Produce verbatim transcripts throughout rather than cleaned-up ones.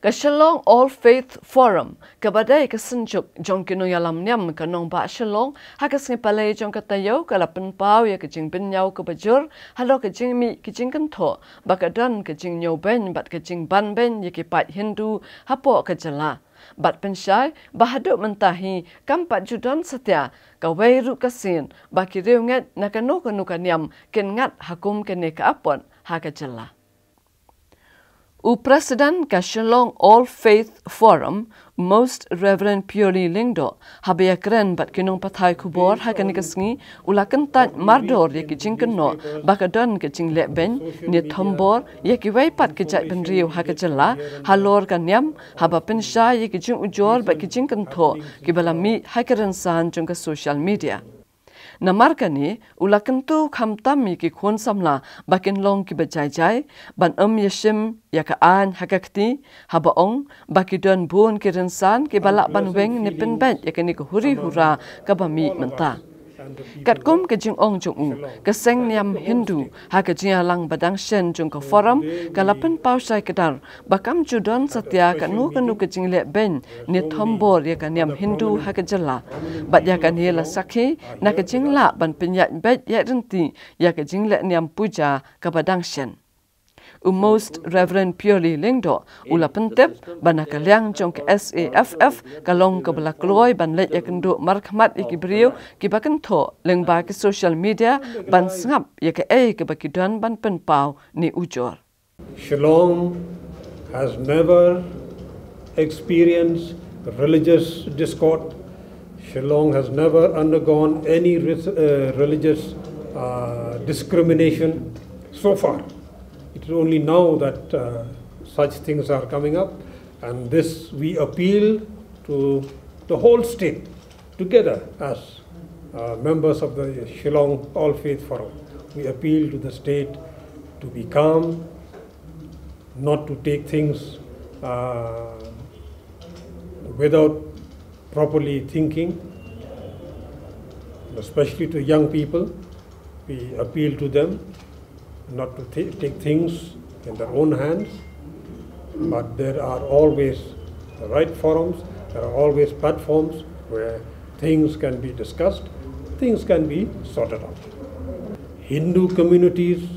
Ka Shillong All Faith Forum, kaba dei ka synjuk jong ki nongïalam niam ka nongbah Shillong, ha ka sngi Palei jong ka taïew ka la pynpaw ïa ka jingbynñiaw kaba jur halor ka jingmih ki jingkynthoh ba ka don ka jingñiewbeiñ bad ka jingbanbeiñ ïa ki paid Hindu hapoh ka jylla. Bad pynshai ba haduh mynta hi kam pat ju don satia kawei ruh ka sien ba ki riewngeit na kano kano ka niam kin ngat ha kum kane ka apot ha ka jylla. U President ka Shillong All Faith Forum, Most Reverend Purely Lyngdoh, haba ïakren bad ki nongpathai khubor ha kane ka sngi, u la kyntait mardor ïa ki jingkynnoh ba ka don ka jinglehbeiñ ne thombor ïa kiwei pat ki jaitbynriew ha ka jylla halor ka niam, haba pynshai ïa ki jingujor bad ki jingkynthoh kiba la mih ha ki rynsan jong ka social media. Namar kane, u la kyntu khamtam ïa ki khun samla ba kin long kiba jai jai, ban ym ïashim ïa ka aiñ ha ka kti, haba ong ba ki don bun ki rynsan kiba lah ban weng ne pynbeit ïa kane ka huri hura kaba mih mynta. Katkum ka jingong jong u, ka seng niam Hindu ha ka jingïalang ba dang shen jong ka Forum ka la pynpaw shai kdar ba kam ju don satia kano kano ka jinglehbeiñ ne thombor ïa ka niam Hindu ha ka jylla. Bad ïa kane la sakhi na ka jinglah ban pynïaid beit ïaid ryntih ïa ka jingleh niam puja kaba dang shen. U Most Reverend Purely Lyngdoh u la pyntip ba na ka liang jong ka S A F F ka long kaba la kloi ban leit ïakynduh markhmat ïa ki briew kiba kynthoh lyngba ki social media ban sngap ïa kaei kaba ki don ban pynpaw ne ujor. Shillong has never experienced religious discord. Shillong has never undergone any re- uh, religious uh, discrimination so far. It is only now that uh, such things are coming up, and this we appeal to the whole state together as uh, members of the Shillong All Faith Forum. We appeal to the state to be calm, not to take things uh, without properly thinking, especially to young people. We appeal to them not to th- take things in their own hands, but there are always the right forums, there are always platforms where things can be discussed, things can be sorted out. Hindu communities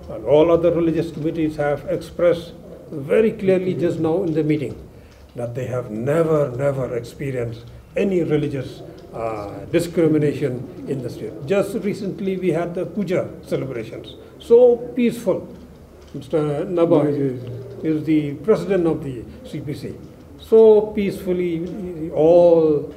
and all other religious communities have expressed very clearly just now in the meeting that they have never, never experienced any religious uh, discrimination in the state. Just recently, we had the puja celebrations. So peaceful. Mister Naba is, is the president of the C P C. So peacefully, all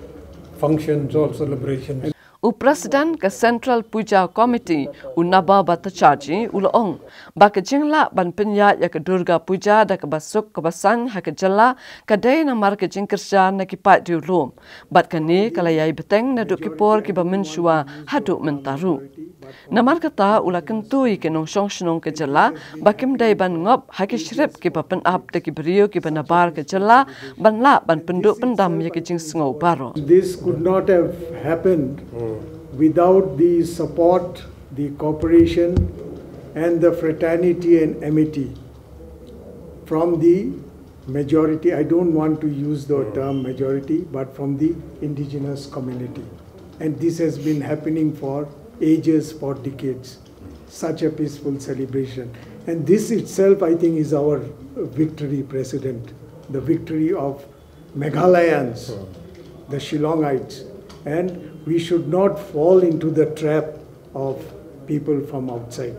functions, all celebrations. U President ka Central Puja Committee, u Naba Bhattacharjee, u la ong ba ka jinglah ban pynïaid ïa ka Durga Puja da kaba suk kaba saiñ ha ka jylla ka dei namar ka jingkyrshan na ki paid riewlum. Bad kane ka la ïai bteng naduh ki por kiba mynshuwa haduh mynta ruh. Namar kata u la kyntu ïa ki nongshong shnong ka jylla ba kim dei ban ngop ha ki shrip kiba pynap da ki briew kiba nabar ka jylla ban lah ban pynduh pyndam ïa ki jingsngew baroh. This could not have happened without the support, the cooperation, and the fraternity and amity from the majority. I don't want to use the term majority, but from the indigenous community. And this has been happening for ages, for decades. Such a peaceful celebration. And this itself, I think, is our victory, President. The victory of Meghalayans, the Shillongites. And we should not fall into the trap of people from outside.